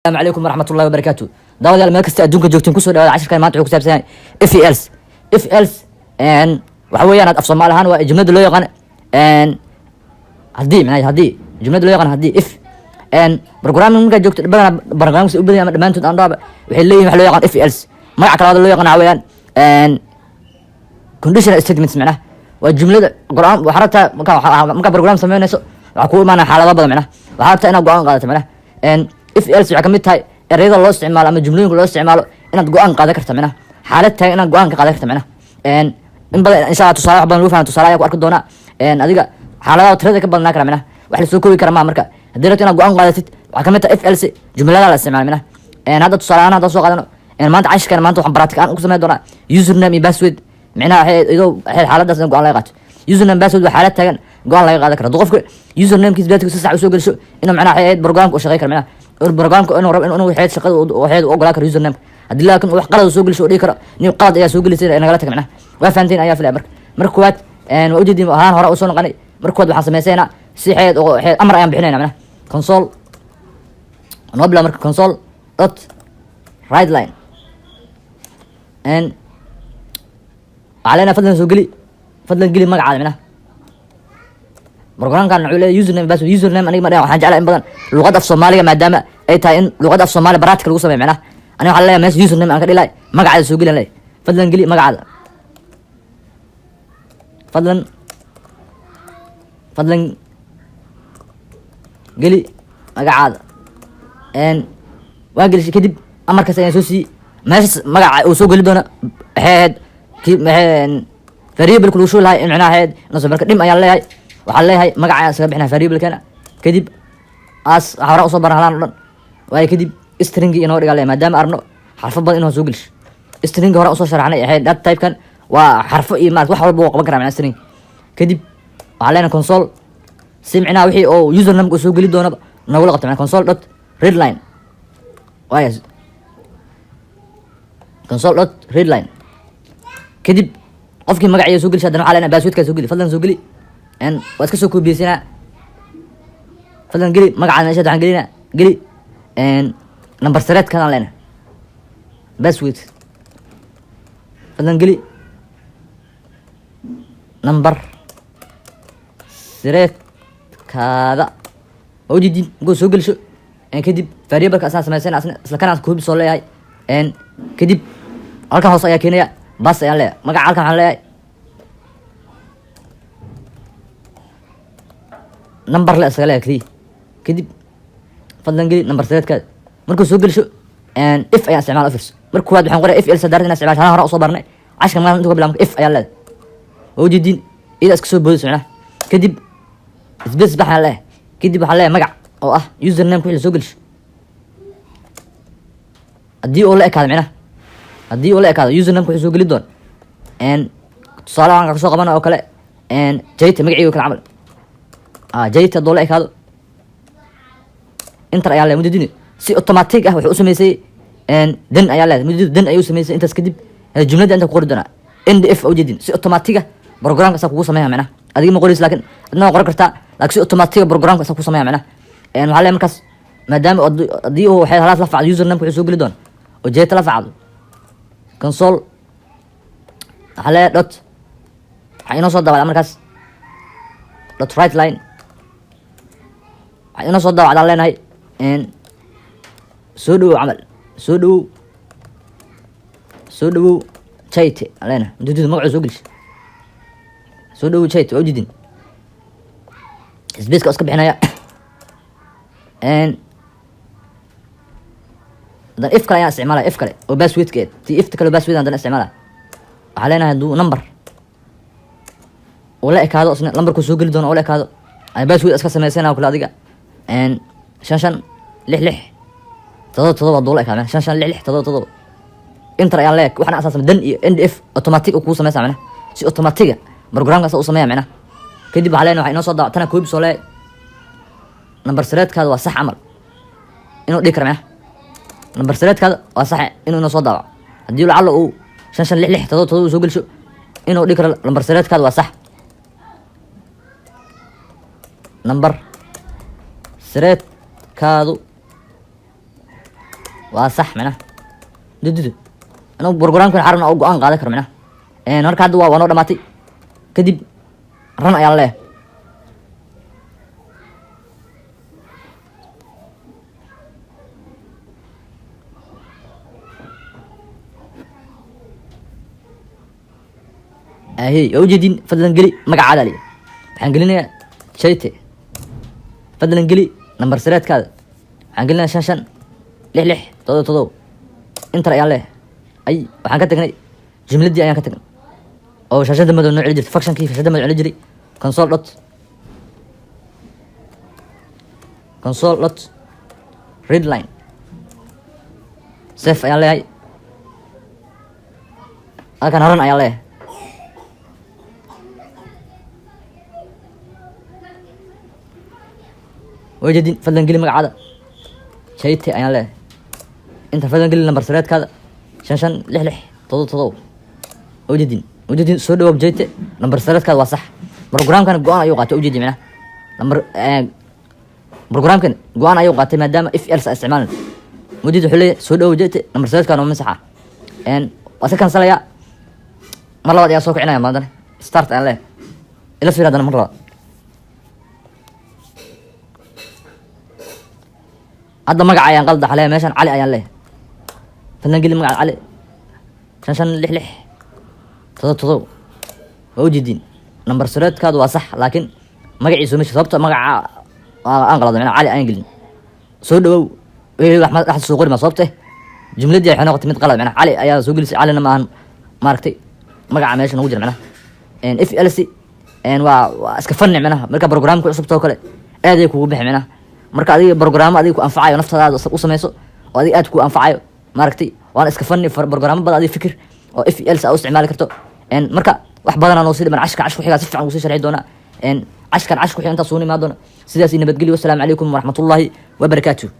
Asalaamu calaykum waraxmatullahi wabarakaatu. Daawadayaal, meel kasta adduunka joogtiin, kusoo dhawaada cashirkan. Maanta wuxuu ku saabsan yahay if else. If else waxa weeyaan af Soomaali ahaan waa jumlada loo yaqaan haddii, macnaha haddii, jumlada loo yaqaan haddii, if. Programming markaad joogto, badanaa programming u badan ama dhammaantood aan dhaaba waxay leeyihin waxa loo yaqaan if else. Magaca kalaada loo yaqaan waxa weeyaan conditional statements. Macnaha waa jumlada go'aan. Waxaa rabtaa markaa program sameynayso, waxaa kugu imaanaya xaalado badan. Macnaha waxaa rabtaa inaad go'aan qaadato. Macnaha if else waxay kamid tahay ereyada loo isticmaalo ama jumlooyinka loo isticmaalo inaad go'aan qaadan karta, macnaha xaalad taagan inaad go'aan ka qaadan karta. Macnaha in badan, insha Allah, tusaale wax badan lagu fahmo tusaale ayaa ku arki doonaa. Adiga xaaladaha tirada ka badnaa kara, macnaha wax lasoo koobi kara maa. Marka haddii rabto inaad go'aan qaadatid, waxaa kamid tahay if else jumlada la isticmaalo. Macnaha hadda tusaale ahaan haddaan soo qaadano maanta cashirkan, maanta waxaan practice aan ku sameyn doonaa username iyo password. Micnaha waxay iyadoo waxay xaaladaas in go'aan laga qaato. Username, password waa xaalad taagan, go'aan laga qaadan karo. Hadduu qofka usernamekiisa, passwordkiisa si sax usoo gelisho, inuu macnaha waxay ahayd programka u shaqey karo, macnaha inuu programka inuu rabo inuu waxay shaqada waxay u ogolaa karo username. Haddii laakiin wax qalad uu soo gelisho, oo dhihi karo nin qalad ayaa soo gelisay, nagala taga. Macnaha waa fahanteen ayaa filaya. Marka koowaad waa ujeedin ahaan hore usoo noqonay. Marka koowaad waxaan sameysaynaa si xeed oo xeed amar ayaan bixinayna, macnaha console noo bilaa. Marka console dot write line waxaa leenahay fadlan soo geli, fadlan geli magacaada. Macnaha programkan wuxuu leeyahay username, password. Username aniga ma dhahan, waxaan jeclaa in badan luqadda af Soomaaliga, maadaama ay tahay in luqadda af Soomaaliya practical lagu sameeyo. Macnaha aniga waxaan leeyahay meesha username aan ka dhilaay magacaada soo geli aan leeyahay. Fadlan geli magacaada, fadlan geli magacaada. Waa gelishay. Kadib amarkaas ayaan soo siiyey. Meeshas magaca uu soo geli doono waxay ahayd ki maxay variable lagu shubi lahay in macnaha ahayd inuu. Marka dim ayaan leeyahay, waxaan leeyahay magaca ayaan iskaga bixinaya variable-kana. Kadib as waxaa hore usoo baran halaan o dhan waayo. Kadib stringi inoo dhigaa leeyahay, maadaama arabno xarfo badan inuu soo gelisho. Stringi hore usoo sharaxnay, ahayd data type-kan waa xarfo iyo maarata wax walba wuu qaban karaa macnaha string. Kadib waxaa leenahay console, si micnaha wixii oo username uu soo geli doonaba noogula qabta, macnaha console dot read line. Waaya, console dot read line. Kadib qofkii magaciisa soo geli, haddana waxaa leenahay passwordkaa soo geli, fadlan soo geli. Waa iska soo koobiyeysanaa. Fadlan geli magacaada. Meesha waxaan gelinaa geli number sareedkaan leenahay password, fadlan geli number sireedkaada. Waa ujeedin markuu soo gelisho. Kadib variableka asaan sameysana, asna isla kanaan copy soo leeyahay. Kadib halkan hoose ayaa keenaya, paste ayaan leeyahay. Magaca halkan waxaan leeyahay number le isaga leeyahay keliya. Kadib fadlan geli number sireedkaada. Markuu soo gelisho, if ayaan isticmaala. U fiirso, marka koowaad waxaan qoraya if else daarta inaan isticmaasho. Halaan hore usoo barnay cashka maanta intuu ka bilaabmo. If ayaan leedahay, waa ujeedin, iyada iska soo boodayso. Macnaha kadib space baxaan leeyahay. Kadib waxaan leeyahay magac oo ah username wixii la soo gelisho haddii uu la ekaado, micnaha haddii uu la ekaado username wuxuu soo geli doon. Tusaale waxaan kasoo qabana oo kale Jayta, magaciiga kale camal. Jayta hadduu la ekaado, enter ayaa leeyahay. Mudadini si automatic ah wuxuu u sameysay then ayaa leedahay. Mudadu then ayuu sameysay. Intaas kadib jumladda inta ku qori doonaa end if. Ujeedin, si automatic ah programka asaa kugu sameeya. Macnaha adiga ma qoraysa, laakiin adna waa qoran kartaa, laakiin si automatic ah programka asaa kugu sameeya. Macnaha waxaa leeyahay markaas maadaama haddii uu waxay halaas la facdo username wuxuu soo geli doona oo Jayta la facdo, console waxaa leeyahay dot, waxaa inoo soo daabacdaa markaas dot write line. Waxaa inoo soo daabacdaan leenahay soo dhawow camal, soo dhawow, soo dhawow Jayte aan leenahay. Mudadida magacuu soo gelisha, soo dhawow Jayte. Waa ujeedin, spaceka iska bixinaya. Haddana if kale ayaan isticmaalaya, if kale oo passwordkeed ti ifta kale oo password haddana isticmaalaya. Waxaa leenahay hadduu number uu la ekaado, isna lambarkuu soo geli doono oo la ekaado ay password iska sameysana kule adiga 556677 hadduu la ekaado, 556677, enter ayaan leeyahay. Waxaan asaasama then iyo end if automatic uu kuu sameysa, macnaha si automatic programkaas u sameeya. Macnaha kadib waxaa leenahay waxaa inoo soo daawac tana copy soo leeyahay number sireedkaada waa sax camal inuu dhihi karo. Macnaha number sireedkaada waa sax inuu inoo soo daawaco haddii lacalla uu 556677 uu soo gelisho, inuu dhihi karo number sireedkaada waa sax, number sireedkaadu Waa sax micnaha dududu inuu programkan xarun oo go-aan qaadan karo micnaha. Marka hadda waa noo dhamaatay. Kadib run ayaan leeyahay. Ahey, waa ujeedin. Fadlan geli magacaada li. Waxaan gelinayaa Jayte. Fadlan geli nambar sireedkaada. Waxaan gelinayaa 556677. Enter ayaan leeyahay. Ay, waxaan ka tagnay jumladii ayaan ka tagnay oo shaashada madow noo celi jirtay, functionkii shaashada madow celi jiray. Console dot read line. Save ayaan leeyahay. Halkan run ayaan leeyahay. Wajadin, fadlan geli magacaada. Jayte ayaan leeyahay. Inta fadlan geli nambar sireedkaada, 556677. Wajadin, wajadin, soo dhawaab Jayte, nambar sireedkaada waa sax. Programkan go-aan ayuu qaatay, ujeedi micnaha nambar programkan go-aan ayuu qaatay maadaama if else isticmaalan. Wajid wuxuu leeyahay, soo dhawaab Jayte, nambar sireedkaada waa sax. Waa iska kansalaya. Mar labaad ayaa soo kicinaya maadana. Start ayaan leeyahay. Ila fiir haddana mar labaad. Hadda magaca ayaan qalda xaleeya meeshan. Cali ayaan leeyahay. Fadlan geli magaca Cali, 556677. Waa ujeediin, nambar sireedkaadu waa sax, laakiin magaciisu meesha, sababta magaca aan qalada macnaa Cali aan gelin. Soo dhawow wixii wax dhexda soo qori ma, sababta jumladii waxay noqotay mid qalad macnaha. Cali ayaa soo gelisay, Calina ma ahan maaragtay magaca meesha nagu jira macnaha. If else waa iska fanni macnaha. Marka programka cusubta oo kale aad ay kugu bixi macnaha. Marka adiga programmo adiga ku anfacayo naftadaada u sameyso oo adiga aad ku anfacayo maaragtay. Waana iska fanni programmo badan adiga fikir oo if else aa u isticmaali karto. Marka wax badanaa noo sii dhiman. Cashka cash ku xigaa si fiican ugu sii sharxi doonaa. Cashkan cash ku xiga intaas suuna imaan doona. Sidaas iyo nabadgelyo. Wasalaamu calaykum waraxmatullaahi wabarakaatuh.